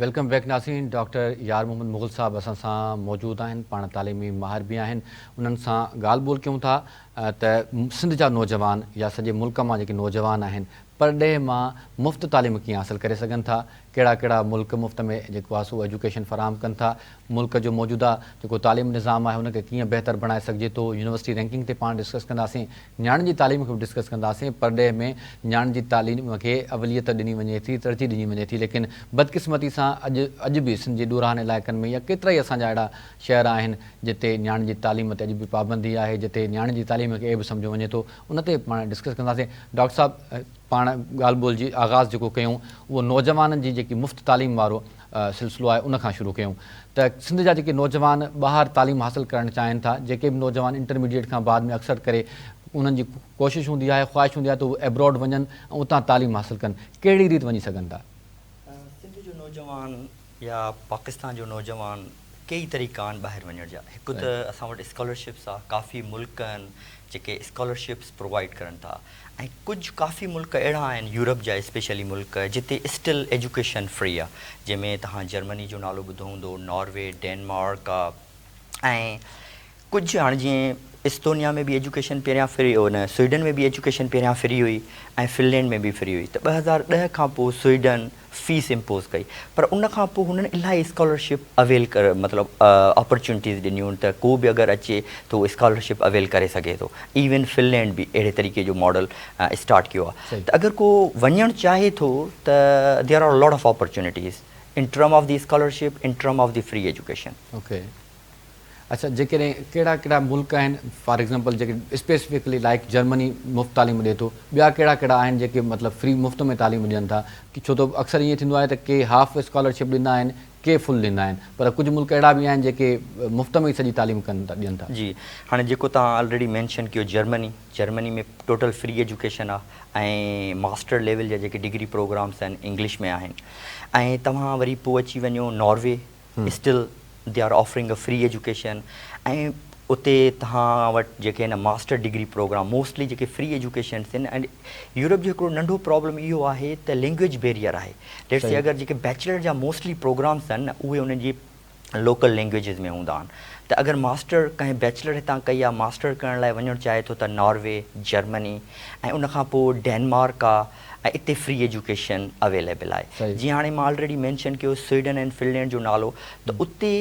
Welcome back ناظرين doctor Yar Muhammad Mughal صاحب اسان سان موجود آهن پاڻ تعليمي ماهر به آهن انهن سان ڳالهه ٻولهه ڪيون ٿا ته سنڌ جا نوجوان يا سڄي ملڪ مان جيڪي نوجوان آهن پرڏيهه مان مفت تعليم ڪيئن حاصل ڪري سگهن ٿا، ڪهڙا ڪهڙا ملڪ مفت ۾ جيڪو آهي سو ايجوڪيشن فراهم ڪن ٿا، ملڪ جو موجوده جيڪو تعليم نظام آهي ان کي ڪيئن بهتر بڻائي سگهجي ٿو، يونيورسٽي رينڪنگ تي پاڻ ڊسڪس ڪنداسين، نياڻين جي تعليم کي به ڊسڪس ڪنداسين، پرڏيهه ۾ نياڻين جي تعليم کي اوليت ڏني وڃي ٿي، ترجيح ڏني وڃي ٿي ليڪن بدقسمتي سان اڄ اڄ به سنڌ جي ڏورانهن علائقن ۾ يا ڪيترائي اسان جا اهڙا شهر آهن جتي نياڻين جي تعليم تي اڄ به پابندي آهي، جتي نياڻين جي تعليم کي عيب سمجهيو وڃي ٿو، ان تي پاڻ ڊسڪس ڪنداسين. ڊاڪٽر صاحب پاڻ ڳالهه ٻولهه جي آغاز جيڪو ڪيون اهو نوجوانن جي جيڪي مفت تعليم وارو سلسلو آهي ان کان شروع ڪيون ته سنڌ جا جيڪي نوجوان ٻاهر تعليم حاصل ڪرڻ چاهين ٿا جيڪي به نوجوان انٽرميڊيٽ کان بعد ۾ اڪثر ڪري انهن جي ڪوشش هوندي آهي خواهش هوندي آهي ته هو ابراڊ وڃن ۽ اتان تعليم حاصل ڪن ڪهڙي ريت وڃي سگهن ٿا؟ سنڌ جو نوجوان يا پاڪستان جو نوجوان ڪيئي طريقا آهن ٻاهر وڃڻ جا هڪ ته اسان وٽ اسڪالرشپس آهي ڪافي ملڪ آهن جيڪي اسڪالرشپس پرووائيڊ ڪرن ٿا ۽ ڪجهه ڪافي ملڪ اهڙا آهن يورپ جا اسپيشلي ملڪ جتي اسٽل ايجوڪيشن فري آهي جنهن ۾ توهان جرمني جو نالو ٻڌو هوندو ناروي ڊينمارڪ آهي ۽ ڪجهه هاڻي جيئن استونيا ۾ به ايجوڪيشن پهريان فري هو نه سوئيڊن ۾ به ايجوڪيشن پهريان فري هئي ۽ فنلينڊ ۾ به فري هئي ته 2010 کان پوء سوئيڊن فيس امپوز ڪئي پر ان کان پوء هنن الاهي اسڪالرشپ اويل ڪر مطلب اپرچونٽيز ڏنيون ته ڪو به اگر اچي ته اهو اسڪالرشپ اويل ڪري سگهي ٿو ايون فنلينڊ به اهڙي طريقي جو ماڊل اسٽارٽ ڪيو آهي ته اگر ڪو وڃڻ چاهي ٿو ته there are lot of opportunities in term of the scholarship in term of the free education. Okay اڇا جيڪڏهن ڪهڙا ڪهڙا ملڪ آهن فار ايگزامپل جيڪي اسپيسفڪلي لائيڪ جرمني مفت تعليم ڏئي ٿو ٻيا ڪهڙا ڪهڙا آهن جيڪي مطلب فري مفت ۾ تعليم ڏين ٿا ڇو ته اڪثر ائين ٿيندو آهي ته ڪي هاف اسڪالرشپ ڏيندا آهن ڪي فل ڏيندا آهن پر ڪجهه ملڪ اهڙا به آهن جيڪي مفت ۾ ئي سڄي تعليم ڪن ٿا ڏين ٿا. جي هاڻي جيڪو توهان آلريڊي مينشن ڪيو Germany Germany ۾ total free education آهي ۽ ماسٽر ليول جا جيڪي ڊگري پروگرامس آهن انگلش ۾ آهن ۽ توهان وري پوء اچي وڃو Norway still they are offering a free education ۽ اتي توهان وٽ جيڪي آهن ماسٽر ڊگري پروگرام موسٽلي جيڪي فري ايجوڪيشنس آهن ۽ يورپ جو هڪڙو ننڍو پرابلم اهو آهي ته لينگويج بيريئر آهي ليٽس سي اگر جيڪي بيچلر جا موسٽلي پروگرامس آهن نه اهي انهن جي لوڪل لينگويجز ۾ هوندا آهن ته اگر ماسٽر ڪنهن بيچلر هتان ڪئي آهي ماسٽر ڪرڻ لاء وڃڻ چاهي ٿو ته ناروي جرمني ۽ ان کان پوء ڊينمارڪ آهي ۽ اتي فري ايجوڪيشن اويليبل آهي جيئن هاڻي مان آلريڊي مينشن ڪيو سوئيڊن ۽ فنلينڊ جو نالو ته اتي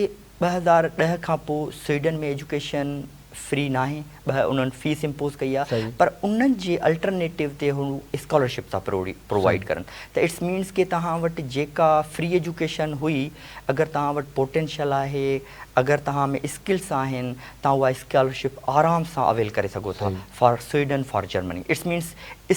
2010 کان پوء سوئيڊن ۾ ايجوڪيشن فري ناهي ٻه انهن فيس امپوز ڪئي آهي پر انهن جي الٽرنيٽو تي هو اسڪالرشپ ٿا پرووائيڊ ڪرن ته it's means ڪي توهان وٽ جيڪا فري ايجوڪيشن هئي اگر توهان وٽ پوٽينشل آهي اگر توهان ۾ اسڪلس آهن توهان اها اسڪالرشپ آرام سان اويل ڪري سگهو ٿا for Sweden for Germany it's means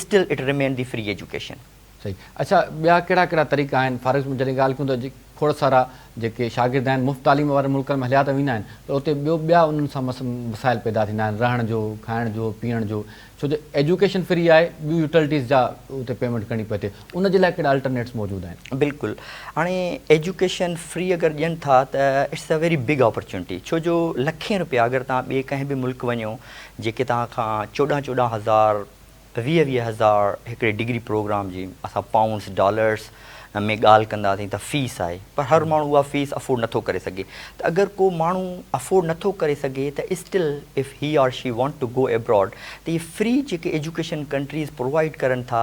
still it remain the free education. صحيح اڇا ٻيا ڪهڙا ڪهڙا طريقا آهن فار ايگزامپل جڏهن ڳالهه ڪيون ته کوڙ سارا جيڪي شاگرد آهن مفت تعليم وارن ملڪن ۾ هليا ته ويندا آهن پر اتي ٻيو ٻيا انهن سان مسائل پيدا ٿيندا آهن رهڻ جو کائڻ جو پيئڻ جو ڇو جو ايجوڪيشن فري آهي ٻيون يوٽلٽيز جا اتي پيمينٽ ڪرڻي پئي ٿي ان جي لاء ڪهڙا الٽرنيٽس موجود آهن. بلڪل هاڻي ايجوڪيشن فري اگر ڏين ٿا ته it's a very big opportunity ڇو جو لکين روپيا اگر توهان ٻئي ڪنهن به ملڪ وڃو جيڪي توهان کان چوڏهن چوڏهن هزار ويهه ويهه هزار هڪڙي ڊگري پروگرام جي اسان پائونڊس ڊالرس ۾ ڳالهه ڪنداسين ته فيس آهي پر هر ماڻهو اها فيس افورڊ نٿو ڪري سگهي ته اگر ڪو ماڻهو افورڊ نٿو ڪري سگهي ته still if he or she want to go abroad ته اهي فري جيڪي ايجوڪيشن ڪنٽريز پرووائيڊ ڪرن ٿا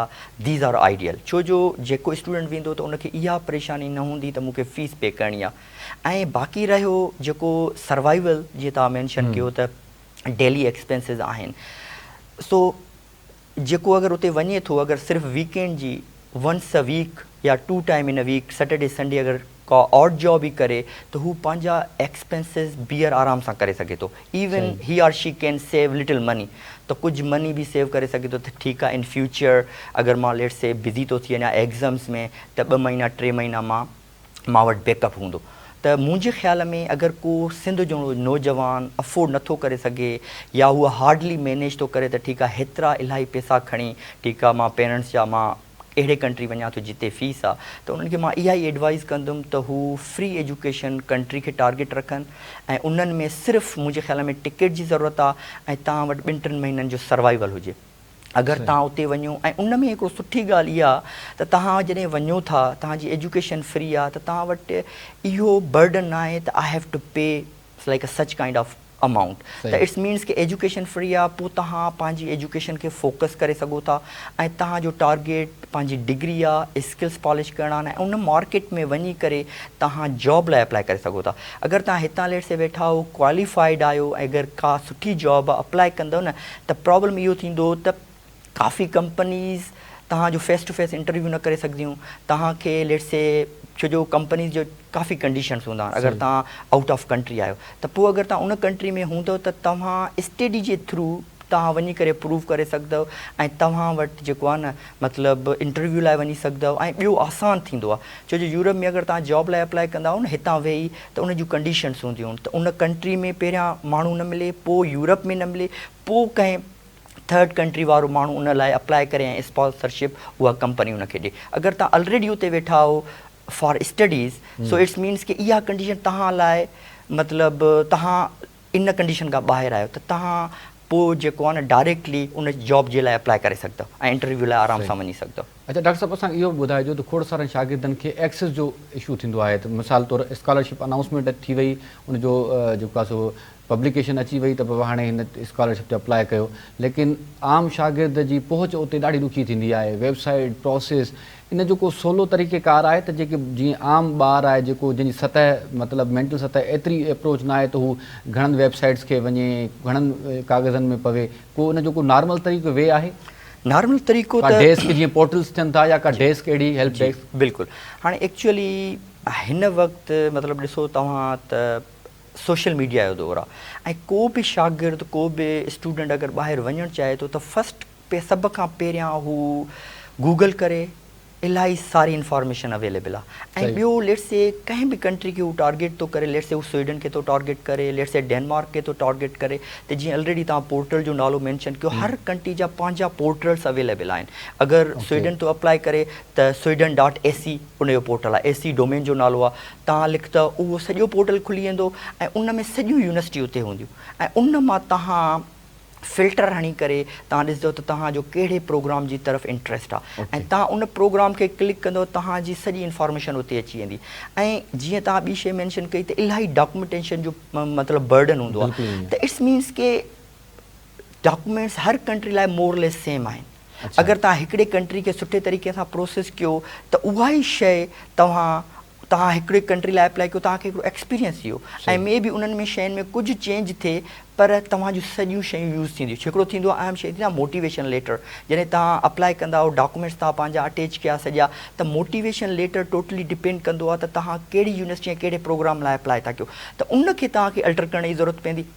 these are ideal ڇو جو جيڪو اسٽوڊنٽ ويندو ته ان کي اها پريشاني نه هوندي ته مون کي فيس پي ڪرڻي آهي ۽ باقي رهيو جيڪو سروائيول جيئن توهان مينشن ڪيو ته ڊيلي ايڪسپينسز آهن سو جيڪو اگر اتي وڃي ٿو اگر صرف ويڪ اينڊ جي ونس ا ويڪ يا two time in a week Saturday Sunday اگر ڪا آڊ جاب ئي ڪري ته هو پنهنجا ايڪسپينسز بيئر آرام سان ڪري سگهي ٿو even he or she can save little money ته ڪجهه مني به سيو ڪري سگهي ٿو ته ٺيڪ آهي ان فيوچر اگر مان ليٽس سي بزي ٿو ٿي وڃان ايگزمس ۾ ته ٻه مهينا ٽي مهينا مان مان وٽ بيڪ اپ هوندو ته منهنجي خيال ۾ اگر ڪو سنڌ جو نوجوان افورڊ نٿو ڪري سگهي يا هو هارڊلي مينيج ٿو ڪري ته ٺيڪ آ هيترا الاهي پيسا کڻي ٺيڪ آ مان پيرنٽس جا مان اهڙي ڪنٽري وڃان ٿو جتي فيس آ ته انهن کي مان اها ئي ايڊوائز ڪندم ته هو فري ايجوڪيشن ڪنٽري کي ٽارگيٽ رکن ۽ انهن ۾ صرف منهنجي خيال ۾ ٽڪيٽ جي ضرورت آ ۽ توهان وٽ ٻن ٽن مهينن جو سروائيول هجي. اگر توهان اتي وڃو ۽ ان ۾ هڪڙو سٺي ڳالهه اها ته توهان جڏهن وڃو ٿا توهان جي ايجوڪيشن فري آهي ته توهان وٽ اهو برڊن ناهي ته I have to pay like a such kind of amount ته it's means K education free آهي پوء توهان پنهنجي ايجوڪيشن کي فوڪس ڪري سگهو ٿا ۽ توهان جو ٽارگيٽ پنهنجي ڊگري آهي اسڪلس پالش ڪرڻا آهن ۽ ان مارڪيٽ ۾ وڃي ڪري توهان جاب لاء اپلائي ڪري سگهو ٿا اگر توهان هتان ليٽ سي ويٺا آهيو ڪواليفائيڊ آهيو ۽ اگر ڪا سٺي جاب آهي اپلائي ڪندو نه ته پرابلم اهو ٿيندو ته ڪافي ڪمپنيز توهان جو فيس ٽو فيس انٽرويو نه ڪري سگهنديون توهان کي ليٽ سي ڇو جو ڪمپنيز جو ڪافي ڪنڊيشنز هوندا آهن اگر توهان آئوٽ آف ڪنٽري آهيو ته پوء اگر توهان ان ڪنٽري ۾ هوندو ته توهان اسٽڊي جي ٿرو توهان وڃي ڪري پروو ڪري سگهندو ۽ توهان وٽ جيڪو آهي نه مطلب انٽرويو لاء وڃي سگهندو ۽ ٻيو آسان ٿيندو آهي ڇو جو يورپ ۾ اگر توهان جاب لاء اپلائي ڪندا آهيو نه هتان ويهي ته ان جون ڪنڊيشنز هونديون آهن ته ان ڪنٽري ۾ پهريان ماڻهو نه ملي پوء يورپ ۾ نه ملي پوء ڪنهن ٿرڊ ڪنٽري وارو ماڻهو ان لاء اپلائي ڪري ۽ اسپانسرشپ اها ڪمپني ان کي ڏي اگر توهان الريڊي اتي ويٺا آهو for studies so it's means ڪي اها ڪنڊيشن توهان لاء مطلب توهان ان ڪنڊيشن کان ٻاهر آهيو ته توهان پوء جيڪو آهي نه ڊائريڪٽلي ان جاب جي لاء اپلائي ڪري سگهندو ۽ انٽرويو لاء آرام سان وڃي سگهندو. اڇا ڊاڪٽر صاحب اسان کي اهو به ٻڌائجو ته کوڙ سارن شاگردن کي ايڪسس جو اشو ٿيندو آهي ته مثال طور اسڪالرشپ انائونسمينٽ ٿي وئي ان جو جيڪو آهي سو پبليڪيشن اچي وئي ته بابا هاڻي هن اسڪالرشپ تي اپلاء ڪيو ليڪن عام شاگرد جي پهچ اتي ڏاڍي ڏکي ٿيندي آهي ويب سائيٽ پراسيس ان جو ڪو سولو طريقي ڪار آهي ته جيڪي جيئن عام ٻار آهي جيڪو جنهن جي سطح مطلب مينٽل سطح ايتري اپروچ نه آهي ته هو گهڻن ويب سائيٽس کي وڃي گهڻن ڪاغذن ۾ پوي ڪو ان جو ڪو نارمل طريقو وي آهي؟ نارمل طريقو ته ڪا ڊيسڪ جيئن پورٽلس ٿين ٿا يا ڪا ڊيسڪ اهڙي هيلپ ڊيسڪ. بلڪل هاڻي ايڪچوئلي هن وقت مطلب ڏسو توهان ته سوشل ميڊيا جو دور آ ۽ ڪو به شاگرد ڪو به اسٽوڊنٽ اگر ٻاهر وڃڻ چاهي ٿو ته فرسٽ سڀ کان پهريان هو گوگل ڪري الاهي ساري انفارميشن اويليبل آ ۽ ٻيو ليٽس سي ڪنهن به ڪنٽري کي هو ٽارگيٽ ٿو ڪري ليٽس سي هو سوئيڊن کي ٿو ٽارگيٽ ڪري ليٽس سي ڊينمارڪ کي ٿو ٽارگيٽ ڪري ته جيئن الريڊي توهان پورٽل جو نالو مينشن ڪيو هر ڪنٽري جا پنهنجا پورٽلس اويليبل آهن اگر سوئيڊن ٿو اپلائي ڪري ته سوئيڊن ڊاٽ اي سي ان جو پورٽل آ اي سي ڊومين جو نالو آ توهان لکندؤ اهو سڄو پورٽل کلي ويندو ۽ ان ۾ سڄيون يونيورسٽيون اتي هونديون ۽ ان مان توهان فلٽر هڻي ڪري توهان ڏسندؤ ته توهان جو ڪهڙي پروگرام جي طرف انٽريسٽ آهي ۽ توهان ان پروگرام کي ڪلڪ ڪندؤ توهان جي سڄي انفارميشن اتي اچي ويندي ۽ جيئن توهان ٻي شيء مينشن ڪئي ته الاهي ڊاڪومينٽيشن جو مطلب برڊن هوندو آهي ته it's means K documents هر ڪنٽري لاء مور ليس سيم آهن اگر توهان هڪڙي ڪنٽري کي سٺي طريقي سان پروسيس ڪيو ته اها ئي شيء توهان توهان هڪڙي ڪنٽري لاء اپلائي ڪيو توهان کي هڪڙو ايڪسپيرينس ٿي ويو ۽ مي بي انهن ۾ شين ۾ ڪجهه چينج ٿئي پر توهان جون سڄيون شيون يوز ٿينديون هڪڙو ٿيندو آهي اهم شيء ٿيندي آهي موٽيويشن ليٽر جڏهن توهان اپلائي ڪندا آهيو ڊاڪومينٽس توهان پنهنجا اٽيچ ڪيا سڄا ته موٽيويشن ليٽر ٽوٽلي ڊپينڊ ڪندو آهي ته توهان ڪهڙي يونيورسٽي ۽ ڪهڙي پروگرام لاء اپلائي ٿا ڪيو ته ان کي توهان کي الٽر ڪرڻ جي ضرورت پوندي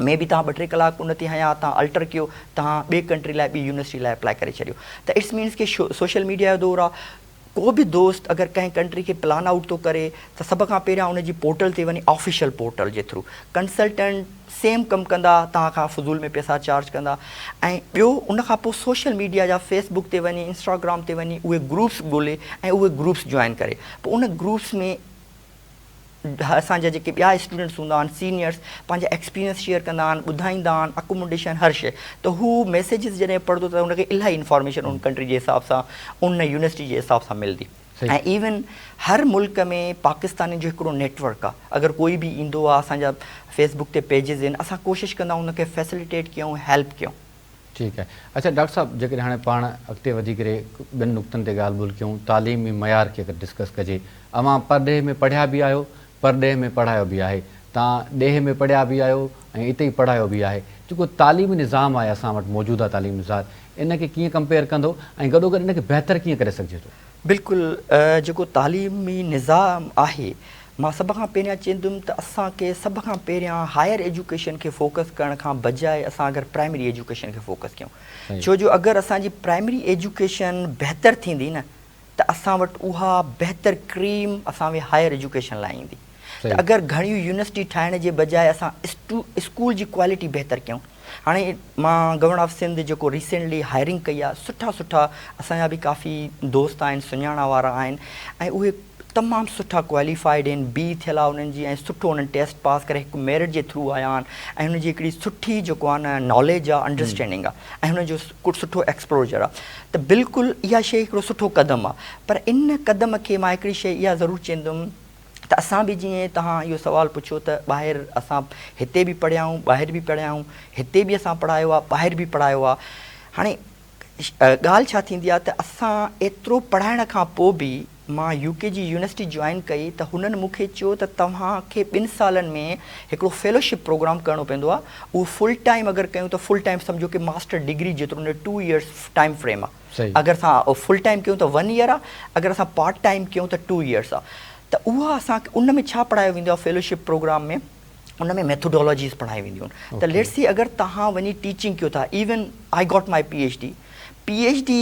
مي بي توهان ٻه ٽي ڪلاڪ ان تي هنيا توهان الٽر ڪيو توهان ٻي ڪنٽري لاء ٻي يونيورسٽي لاء اپلائي ڪري ڇڏيو ته it's means K social media جو دور آهي ڪو به دوست اگر ڪنهن ڪنٽري کي پلان آئوٽ ٿو ڪري ته سڀ کان پهريان ان جي پورٽل تي وڃي آفيشل پورٽل جي ٿرو ڪنسلٽنٽ سيم ڪم ڪندا توهان کان فضول ۾ پئسا چارج ڪندا ۽ ٻيو ان کان پوء سوشل ميڊيا جا فيس بڪ تي وڃي انسٽاگرام تي وڃي اهي گروپس ڳولي ۽ اهي گروپس جوائن ڪري پوء ان گروپس ۾ اسان جا جيڪي ٻيا اسٽوڊنٽس هوندا آهن سينيئرس پنهنجا ايڪسپيرينس شيئر ڪندا آهن ٻڌائيندا آهن اڪوموڊيشن هر شي ته هو ميسيجز جڏهن پڙهندو ته ان کي الاهي انفارميشن ان ڪنٽري جي حساب سان ان يونيورسٽي جي حساب سان ملندي ۽ ايون هر ملڪ ۾ پاڪستانين جو هڪڙو نيٽ ورڪ آهي اگر ڪوئي به ايندو آهي اسان جا فيس بڪ تي پيجز آهن اسان ڪوشش ڪندا آهيون ان کي فيسليٽيٽ ڪيون هيلپ ڪيون. ٺيڪ آهي اڇا ڊاڪٽر صاحب جيڪڏهن هاڻي پاڻ اڳتي وڌي ڪري ٻين نقطن تي ڳالهه ٻولهه ڪيون تعليمي معيار کي اگر ڊسڪس ڪجي اوهان پرڏيهه ۾ پڙهيا به آهيو پرڏيهه ۾ پڙهايو به آهي تان ڏيهه ۾ پڙهيا به آهيو ۽ اتي ئي پڙهايو به آهي جيڪو تعليمي نظام آهي اسان وٽ موجوده تعليمي نظار ان کي ڪيئن ڪمپيئر ڪندو ۽ گڏوگڏ ان کي بهتر ڪيئن ڪري سگهجي ٿو؟ بلڪل جيڪو تعليمي نظام آهي مان سڀ کان پهريان چيندم ته اسان کي سڀ کان پهريان هائر ايجوڪيشن کي فوڪس ڪرڻ کان بجاء اسان اگر پرائمري ايجوڪيشن کي فوڪس ڪيون ڇو جو اگر اسان جي پرائمري ايجوڪيشن بهتر ٿيندي نه ته اسان وٽ اها بهتر ڪريم اسان وي هائر ايجوڪيشن لاء ايندي ته اگر گهڻيون يونيورسٽي ٺاهڻ جي بجاء اسان اسڪول جي ڪوالٽي بهتر ڪيون هاڻي مان گورنر آف سنڌ جيڪو ريسينٽلي هائرنگ ڪئي آهي سٺا سٺا اسان جا به ڪافي دوست آهن سڃاڻا وارا آهن ۽ اهي تمام سٺا ڪواليفائيڊ آهن، بي ٿيل آهي انهن جي ۽ سٺو انهن ٽيسٽ پاس ڪري هڪ ميرٽ جي ٿرو آيا آهن ۽ هن جي هڪڙي سٺي جيڪو آهي نه ناليج آهي انڊرسٽينڊنگ آهي ۽ هن جو ڪجهه سٺو ايڪسپلوجر آهي ته بلڪل اها شيء هڪڙو سٺو قدم آهي پر ان قدم کي مان هڪڙي شيء اها ضرور چوندم ته اسان به جيئن توهان اهو سوال پڇيو ته ٻاهر اسان هتي به پڙهيا آهيون ٻاهر به پڙهيا آهيون هتي به اسان پڙهايو آهي ٻاهر به پڙهايو آهي هاڻي ڳالهه ڇا ٿيندي آهي ته اسان ايترو پڙهائڻ کان پوء به مان يو ڪي جي يونيورسٽي جوائن ڪئي ته هنن مون کي چيو ته توهان کي ٻن سالن ۾ هڪڙو فيلوشپ پروگرام ڪرڻو پوندو آهي اهو فل ٽائيم اگر ڪيون ته فل ٽائيم سمجهو ڪي ماسٽر ڊگري جيترو نه ٽو ايئرس ٽائيم فريم آهي اگر اسان فل ٽائيم ڪيون ته ون ايئر آهي اگر اسان پارٽ ٽائيم ڪيون ته ٽو ايئرس آهي ته اها اسان کي ان ۾ ڇا پڙهايو ويندو آهي فيلوشپ پروگرام ۾ ان ۾ ميٿوڊالاجيز پڙهايون وينديون آهن ته let's see اگر توهان وڃي ٽيچنگ ڪيو ٿا even I got my P H D P H D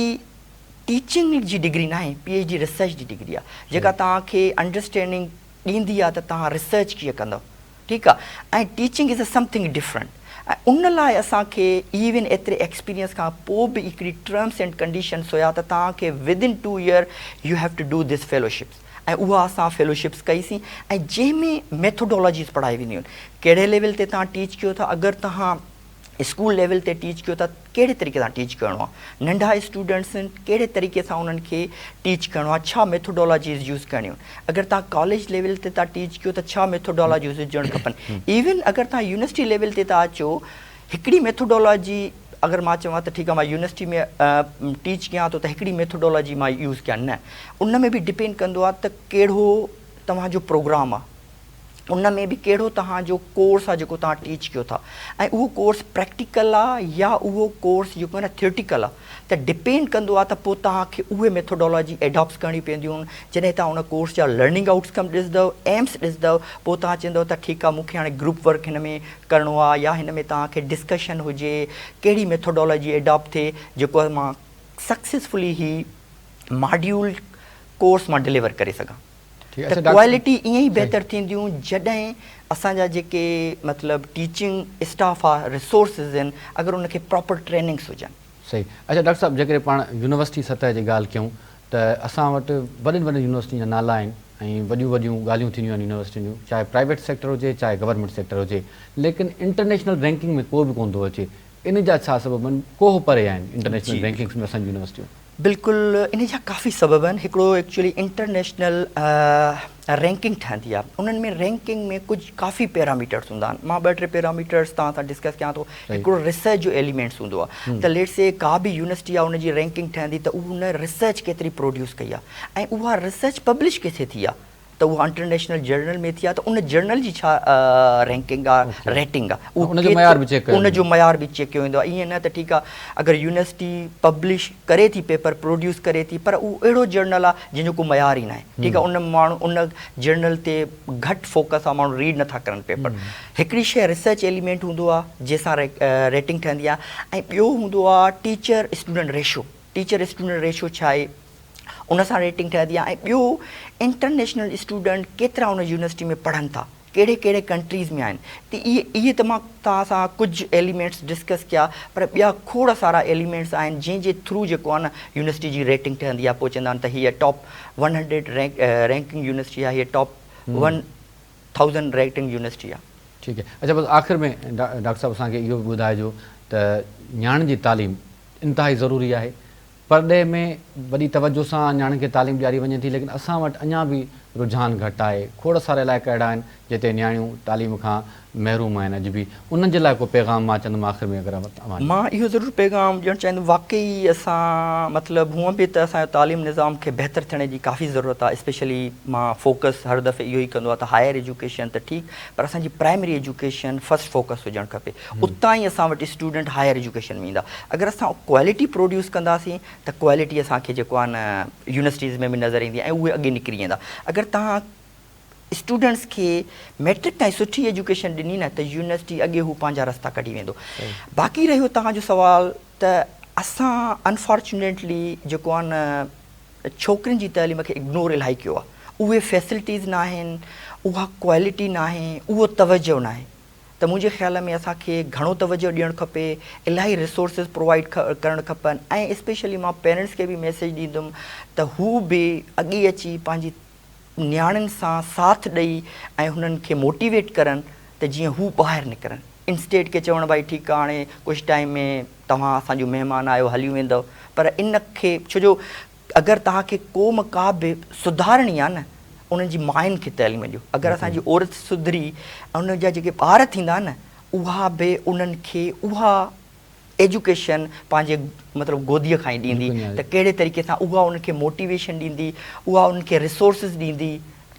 teaching جي ڊگري ناهي پي ايڇ ڊي ريسرچ جي ڊگري آهي جيڪا توهان کي انڊرسٽينڊنگ ڏيندي آهي ته توهان ريسرچ ڪيئن ڪندؤ ٺيڪ آهي ۽ teaching is a something different ۽ ان لاء اسان کي ايون ايتري ايڪسپيرينس کان پوء به هڪڙي ٽرمس اينڊ ڪنڊيشنس هيا ته توهان کي within two year you have to do this fellowships ۽ اها اسان فيلوشپس ڪئي سين ۽ جنهن ۾ ميٿوڊالاجيز پڙهائي وينديون آهن ڪهڙي ليول تي توهان ٽيچ ڪيو ٿا اگر توهان اسڪول ليول تي ٽيچ ڪيو ته ڪهڙي طريقي سان ٽيچ ڪرڻو آهي ننڍا اسٽوڊنٽس آهن ڪهڙي طريقي سان انهن کي ٽيچ ڪرڻو آهي ڇا ميٿوڊالاجيز يوز ڪرڻيون آهن اگر توهان ڪاليج ليول تي ٿا ٽيچ ڪيو ته ڇا ميٿوڊالاجيز هجڻ کپن ايون اگر توهان يونيورسٽي ليول تي ٿا اچو هڪڙي ميٿوڊالاجي اگر مان چوان ته ٺيڪ آهي مان يونيورسٽي ۾ ٽيچ ڪيان ٿو ته هڪڙي ميٿوڊالاجي مان يوز ڪيان نه ان ۾ به ڊپينڊ ڪندو آهي ته ڪهڙو توهان جو پروگرام آهي ان ۾ به ڪهڙو توهان جو ڪورس آهي جيڪو توهان ٽيچ ڪيو ٿا ۽ اهو ڪورس پريڪٽيڪل آهي يا اهو ڪورس جيڪو آهي نه ٿيورٽيڪل آهي ته ڊپينڊ ڪندو آهي ته پوء توهان کي اهي ميٿوڊالاجي ايڊاپٽس ڪرڻي پونديون جڏهن توهان ان ڪورس جا لرننگ آئوٽ ڪم ڏسندؤ ايمس ڏسندؤ پوء توهان چوندؤ ته ٺيڪ آهي مون کي هاڻي گروپ ورڪ هن ۾ ڪرڻو آهي يا هن ۾ توهان کي ڊسڪشن هجي ڪهڙي ميٿوڊالاجي ايڊاپٽ ٿئي جيڪو مان سڪسيسفلي هي ماڊيول ڪورس مان ڊليور ڪري سگهان. ته ڪوالٽي ائين ئي بهتر ٿينديون جڏهن اسان جا جيڪي مطلب ٽيچنگ اسٽاف آ ريسورسز آهن اگر ان کي پراپر ٽريننگس هجن. صحيح اڇا ڊاڪٽر صاحب جيڪڏهن پاڻ يونيورسٽي سطح جي ڳالهه ڪيون ته اسان وٽ وڏين وڏين يونيورسٽين جا نالا آهن ۽ وڏيون وڏيون ڳالهيون ٿينديون آهن يونيورسٽين جون چاهي پرائيويٽ سيڪٽر هجي چاهي گورنمينٽ سيڪٽر هجي ليڪن انٽرنيشنل رينڪنگ ۾ ڪو به ڪونه ٿو اچي ان جا ڇا سبب آهن ڪوهه پري آهن انٽرنيشنل رينڪنگس ۾ اسان جون يونيورسٽيون. بلڪل ان جا ڪافي سبب آهن هڪڙو ايڪچولي انٽرنيشنل رينڪنگ ٺهندي آهي انهن ۾ رينڪنگ ۾ ڪجهه ڪافي پيراميٽرس هوندا آهن مان ٻه ٽي پيراميٽرس توهان سان ڊسڪس ڪيان ٿو هڪڙو ريسرچ جو ايليمينٽس هوندو آهي ته ليٽ سي ڪا به يونيورسٽي آهي ان جي رينڪنگ ٺهندي ته ان ريسرچ ڪيتري پروڊيوس ڪئي آهي ۽ اها ريسرچ پبلش ڪٿي ٿي آهي ته اها انٽرنيشنل جرنل ۾ ٿي آهي ته ان جرنل جي ڇا رينڪنگ آهي ريٽنگ آهي ان جو معيار به چيڪ ڪيو ان جو معيار به چيڪ ڪيو ويندو آهي ائين نه ته ٺيڪ آهي اگر يونيورسٽي پبلش ڪري ٿي پيپر پروڊيوس ڪري ٿي پر اهو اهڙو جرنل آهي جنهن جو ڪو معيار ئي ناهي ٺيڪ آهي ان ماڻهو ان جرنل تي گهٽ فوڪس آهي ماڻهو ريڊ نٿا ڪرن پيپر هڪڙي شيء ريسرچ ايليمينٽ هوندو آهي جنهن سان ريٽنگ ٺهندي آهي ۽ ٻيو هوندو آهي teacher student ratio teacher student ratio ڇا آهي ان سان ريٽنگ ٺهندي آهي ۽ ٻيو انٽرنيشنل اسٽوڊنٽ ڪيترا ان يونيورسٽي ۾ پڙهن ٿا ڪهڙي ڪهڙي ڪنٽريز ۾ آهن ته اهي اهي ته مان توهان سان ڪجهه ايليمينٽس ڊسڪس ڪيا پر ٻيا کوڙ سارا ايليمينٽس آهن جنهن جي ٿرو جيڪو آهي نه يونيورسٽي جي ريٽنگ ٺهندي آهي پوء چوندا آهن ته هيء ٽاپ 100 رينڪ رينڪنگ يونيورسٽي آهي هيء ٽاپ 1000 رينڪنگ يونيورسٽي آهي. ٺيڪ آهي اڇا بس آخر ۾ ڊاڪٽر صاحب اسان کي اهو به ٻڌائجو ته نياڻين جي تعليم انتهائي ضروري آهي پرڏيهه ۾ وڏي توجهه سان نياڻين کي تعليم ڏياري وڃي ٿي ليڪن اسان وٽ اڃا به رجحان گهٽ آهي، کوڙ سارا علائقا اهڙا آهن جتي نياڻيون تعليم کان محروم آهن اڄ به، انهن جي لاء ڪو پيغام مان چوندم آخر ۾ اگر اوهان ڏيو. مان اهو ضرور پيغام ڏيڻ چاهيندم واقعي اسان مطلب هونئن به ته اسان جو تعليم نظام کي بهتر ٿيڻ جي ڪافي ضرورت آهي اسپيشلي مان فوڪس هر دفعي اهو ئي ڪندو آهيان ته هائير ايجوڪيشن ته ٺيڪ پر اسان جي پرائمري ايجوڪيشن فرسٽ فوڪس هجڻ کپي اتان ئي اسان وٽ اسٽوڊنٽ هائير ايجوڪيشن ۾ ايندا. اگر اسان ڪوالٽي پروڊيوس ڪنداسين ته ڪوالٽي اسان کي جيڪو آهي نه يونيورسٽيز ۾ به نظر ايندي ۽ اهي اڳي نڪري ويندا. اگر توهان اسٽوڊنٽس کي ميٽرڪ تائين سٺي ايجوڪيشن ڏني نه ته يونيورسٽي اڳي هو پنهنجا رستا ڪڍي ويندو. باقي رهيو توهان جو سوال ته اسان انفارچونيٽلي جيڪو آهي نه ڇوڪرين جي تعليم کي اگنور الاهي ڪيو آهي. اهي فيسلٽيز ناهن، اها ڪوالٽي ناهي، اهو توجهه ناهي. ته منهنجي خيال ۾ اسان کي گهڻو توجهه ڏيڻ کپي، الاهي ريسورسز پرووائيڊ ڪرڻ کپن ۽ اسپيشلي مان پيرنٽس کي به ميسيج ڏيندم ته هو به اڳي اچي پنهنجي نياڻين سان ساٿ ڏئي ۽ هنن کي موٽيويٽ ڪرن ته جيئن هو ٻاهر نڪرن انسٽيڊ ڪي چوڻ ڀائي ٺيڪ آ هاڻي ڪجهه ٽائيم ۾ توهان اسان جون مهمان آهيو هليون ويندؤ پر ان کي ڇو جو اگر توهان کي قوم ڪا به سڌارڻي آ نه انهن جي ماين کي تعليم ڏيو اگر اسان جي عورت سڌري ان جا جيڪي ٻار ٿيندا نه اها به انهن کي اها ايجوڪيشن پنهنجي مطلب گوديء کان ئي ڏيندي ته ڪهڙي طريقي سان اها انهن کي موٽيويشن ڏيندي اها انهن کي ريسورسز ڏيندي.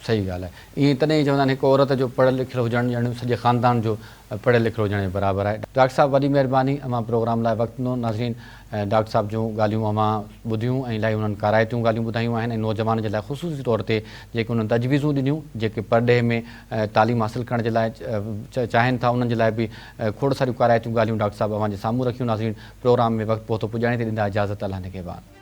صحيح ڳالهه آهي ائين تڏهن ئي چوندا آهن هڪ عورت جو پڙهيل لکيل هجڻ ڄڻ سڄي خاندان جو پڙهيل لکيل هجڻ جي برابر آهي. ڊاڪٽر صاحب وڏي مهرباني اوهان پروگرام لاء وقت ڏنو ناظرين ڊاڪٽر صاحب جون ڳالهيون اوهان ٻڌيون ۽ الاهي انهن ڪارائتيون ڳالهيون ٻڌايون آهن ۽ نوجوانن جي لاء خصوصي طور تي جيڪي انهن تجويزون ڏنيون جيڪي پرڏيهه ۾ تعليم حاصل ڪرڻ جي لاء چاهين ٿا انهن جي لاء به کوڙ ساريون ڪارائتيون ڳالهيون ڊاڪٽر صاحب اوهان جي سامهون رکيون ناظرين پروگرام ۾ وقت پهتو پڄاڻي تي ڏيندا اجازت الله نگهبان.